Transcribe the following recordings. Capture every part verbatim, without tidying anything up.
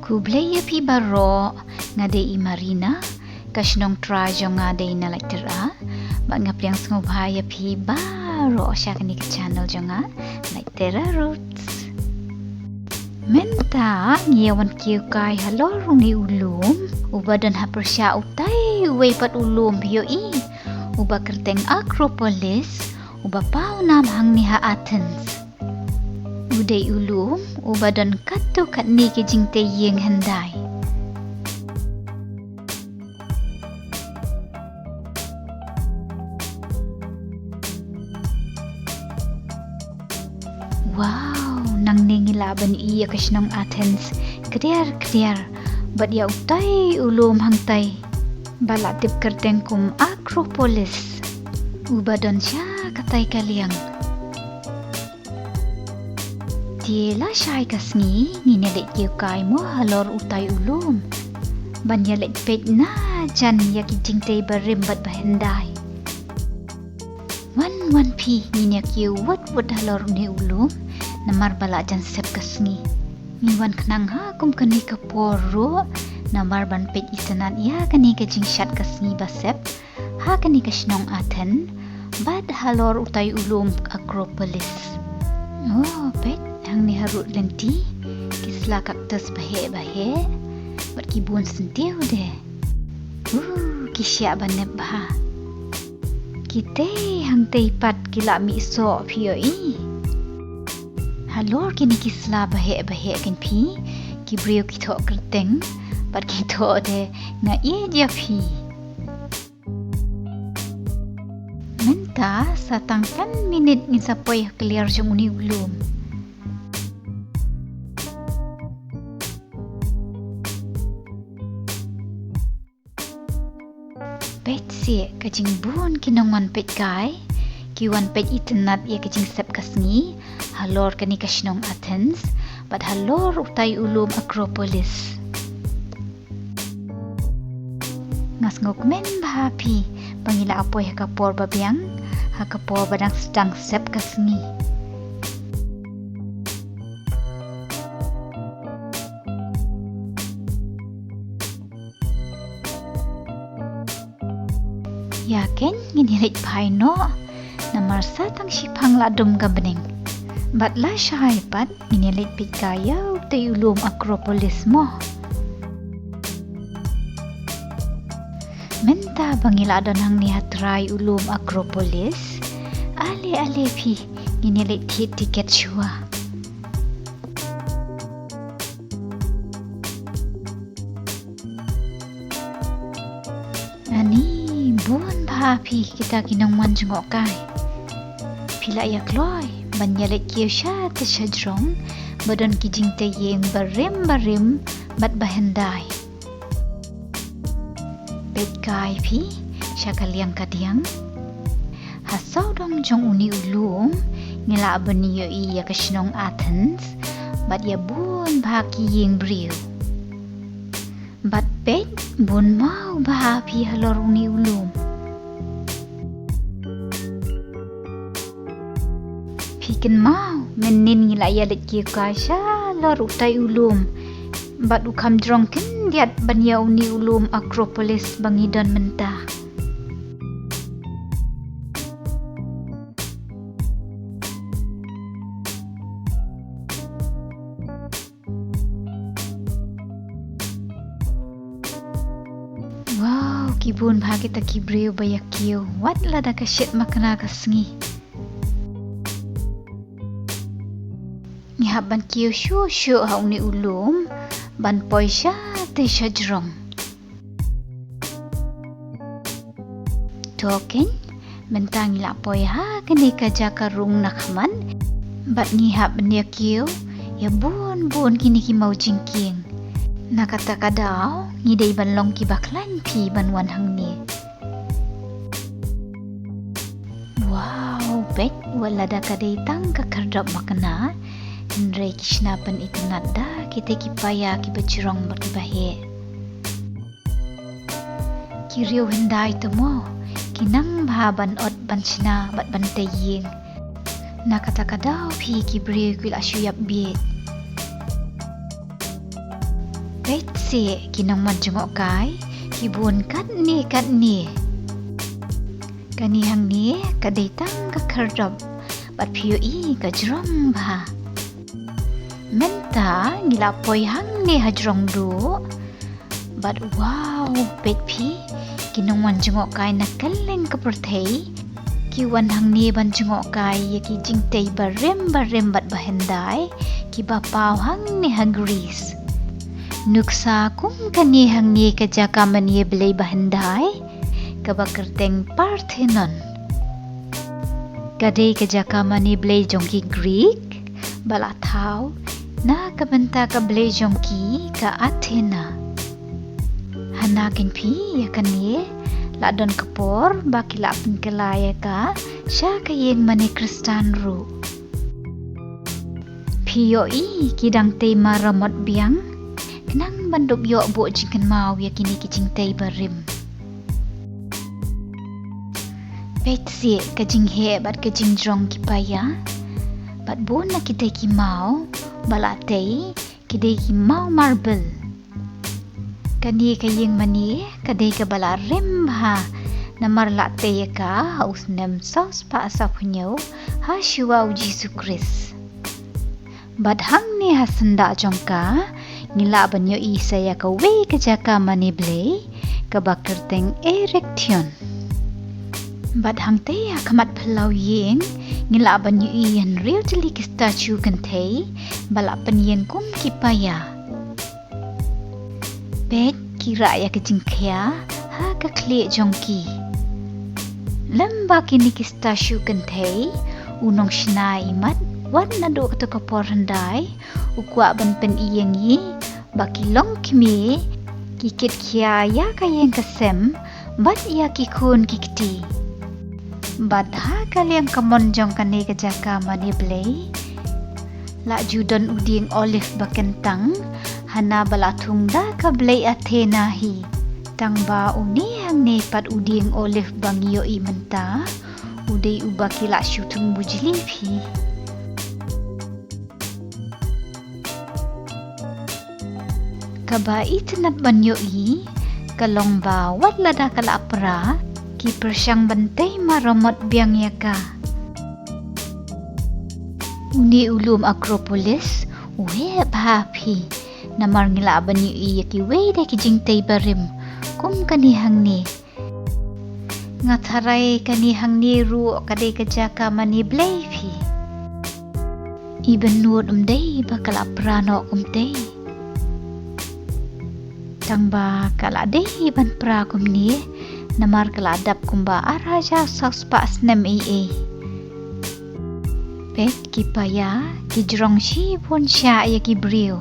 Khublei ïa phi baroh, nga dei i Marina, ka shnong trai jong nga dei na Laityra, bad nga pdiang sngewbha ïa phi baroh sha kane ka channel jong nga, Laityra Roots. Mynta ngi ïa wan kiew kai halor une u lum, uba don ha pyrshah utai uwei pat u lum phi ïohi, uba kyrteng Acropolis, uba paw nam hangne ha Athens. U dei u lum uba don katto katne ki jingtei ïing hyndai. Wow, nangne ngi lah ban ïohi ïa ka shnong Athens khyndiat khyndiat, bad ïa utai u lum hangtai ba la tip kyrteng kum Acropolis, uba don sha katai ka liang. Te lashai ka sngi ngin ïa leit kiew kai mo halor utai u lum, ban ïa leit peit najan ïa ki jingtei barim bad bahyndai. Wan wan phi, ngin ïa kiew wut wut halor une u lum, namar ba la jan sep ka sngi. Ngi wan khnang ha kum kane ka por ruh, namar ban peit itynnad ïa kane ka jingshad ka sngi ba sep ha kane ka shnong Athens, bad halor utai u lum Acropolis. Oh, peit, hangne harud lynti ki sla cactus baheh baheh, bad ki bun syntiew de. Uh, ki shiah ba nep bha. Kitei hangtei pat ki la mih soh phi ïohi. Halor kine ki sla baheh baheh kein phi, ki briew ki thoh kyrteng, bad ki thoh de nga ïeit ïa phi. Mynta sa tang phew minit ngin sa poi ha kliar jong une u lum. Peit seh ka jingbun ki nongwan peit kai, ki wan peit itynnad ïa ka jingsep ka sngi halor kane ka shnong Athens, bad halor utai u lum Acropolis. Nga sngewkmen bha phi ba ngi la poi ha ka por ba biang, ha ka por ba dang sdang sep ka sngi. Ïa kein ngin ïa leit phai noh, namar sa tang shiphang la dum ka bneng. Bad lashai pat ngin ïa leit peit kai ïa utai u lum Acropolis mo. Mynta ba ngi la don hangne ha trai u lum Acropolis, ale ale phi, ngin ïa leit thied tiket shuwa. Ani, bun bha phi kita ki nongwan jngohkai. Phi la ïa kloi ban ïa leit kiew sha te sha jrong, ba don ki jingtei ïing barim barim bad bahyndai. Peit kai phi sha ka liang ka diang. Ha sawdong jong une u lum ngi lah ban ïohi ïa ka shnong Athens bad ïa bun bha ki ïing briew. Bad peit, bun maw bha phi halor une u lum. Phi kynmaw, mynnin ngi la ïa leit kiew kai sha halor utai u lum. Bad u kham jrong khyndiat ban ïa une u lum Acropolis ba ngi don mynta. Wow, ki bun bha kita ki briew ba ïa kiew wat lada ka shit makna ka sngi. Ngi hap ban kiew shuh shuh ha une u lum ban poi sha te sha jrong. To kein, mynta ngi la poi ha kane ka jaka rung na khmat bad ngi hap ban ïa kiew ïa bun bun kine ki maw jingkieng. Na kata ka daw ngi dei ban long kiba khlaiñ phi ban wan hangne. Wow, peit, wat lada ka dei tang ka khyrdop makna, hynrei ki shna pynitynnad da kita ki paia kiba jrong bad kiba heh. Ki riew hyndai te mo, ki nang bha ban ot ban shna bad ban tei ïing. Na kata ka daw phi ki briew ki la shu ïap bieit. Peit seh ki nongwan jngohkai ki bun katne katne. Kane hangne ka dei tang ka khyrdop bad phi ïohi ka jrong bha. Mynta ngi la poi hangne ha jrong duh. Bad wow, peit phi, ki nongwan jngohkai na kylleng ka pyrthei ki wan hangne ban jngohkai ïa ki jingtei barim barim bad bahyndai kiba paw hangne ha Greece. Nuksa kum kane hangne ka jaka mane blei bahyndai kaba kyrteng Parthenon. Ka dei ka jaka mane blei jong ki Greek ba la thaw na ka bynta ka blei jong ki ka Athena. Hana kin phi ïa kane la don ka por ba ki la pynkylla ïa ka sha ka ïing mane Khristan ruh. Phi ïohi ki dang tei maramot biang khnang ban dup ïoh buh jingkynmaw ïa kine ki jingtei barim. Peit seh ka jingheh bad ka jingjrong ki paia bad bun na kita ki maw ba la tei ki dei ki maw marble. Kane ka ïing mane ka dei kaba la rim bha namar la tei ïa ka ha u snem saw spah saw phew hynñiew ha shuwa u Jisu Khrist. Bad hangne ha syndah jong ka ngi lah ban ïohi sa ïa kawei ka jaka mane blei kaba kyrteng Erechthon. Bad hangtei ha khmat phyllaw ïing ngi lah ban ïohi ïa hynriew tylli ki statue kynthei ba la pynïeng kum ki paia. Peit ki rah ïa ka jingkhia ha ka khlieh jong ki. Lem bad kine ki statue kynthei u nongshna imat wat naduh kato ka por hyndai u kwah ban pyni ïa ngi ba ki longkmie ki kit khia ïa ka ïing ka sem bad ïa ki khun ki kti. Bad ha ka liang kamon jong kane ka jaka mane blei la ju don u dieng olive ba kyntang hana ba la thung da ka blei Athena hi. Tang ba une hangne pat u dieng olive ba ngi ïohi mynta u dei uba ki la shu thung bujli phi. Kaba itynnad ban ïohi ka long ba wat lada ka la pra ki pyrshang ban tei maramot biang ïa ka. Une u lum Acropolis u heh bha phi namar ngi lah ban ïohi ïa kiwei de ki jingtei barim kum kane hangne. Nga tharai kane hangne ruh ka dei ka jaka mane blei phi. I bynnud um dei ba ka la pra noh kumtei. Tang ba ka la dei ban pra kumne namar ka la dap kumba ar hajar saw spah snem ei ei. Peit ki paia ki jrong shibun shah ïa ki briew.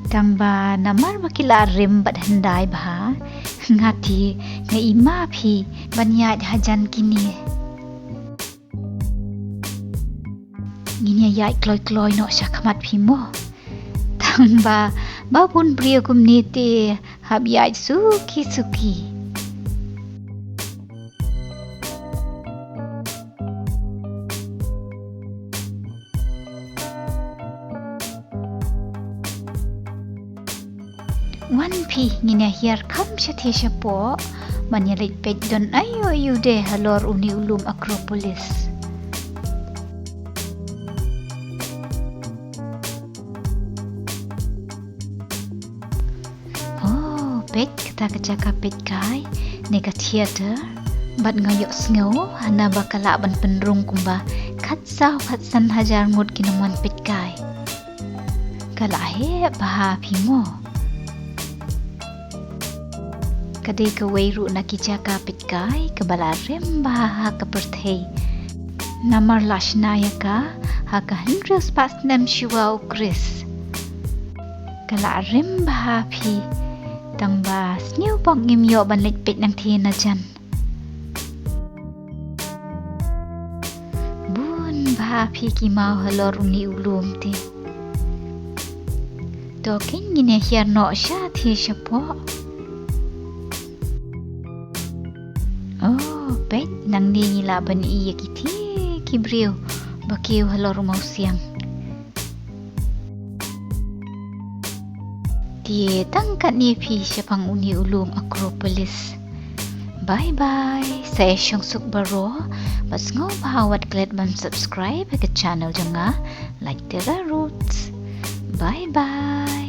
Tang ba namar ba ki la rim bad hyndai bha nga te nga i ma phi ban ïaid hajan kine. Ngin ïa ïaid kloi kloi noh sha khmat phi mo. Tang ba ba bun briew kumne te hap ïaid suki suki. Wan phi ngin ïa hiar kham shathie shapoh ban ïa leit peit don aïu aïu de halor une u lum Acropolis. Oh, peit kata ka jaka peit kai ne ka theater. Bad nga ïohsngew hana ba ka lah ban pynrung kumba khatsaw khatsan hajar ngut ki nongwan peit kai. Ka lah heh bha phi mo. Ka dei kawei ruh na ki jaka peit kai kaba la rim bha ha ka pyrthei. Namar la shna ïa ka ha ka hynriew spah snem shuwa u Khrist. Ka la rim bha phi. Tang ba sniew bok ngim ïoh ban leit peit nangthie najan. Bun bha phi ki maw halor une u lum te. To kin ngin ïa hiar noh shathie shapoh. Oh, peit nangne ngi lah ban i ïa kiti ki briew ba kiew halor u mawsiang. Te tang katne phi shaphang une u lum Acropolis. Bye bye. Sa ïa shong suk baroh. Bad sngewbha wat klet ban subscribe ha ka channel jong nga, Laitera Roots. Bye bye.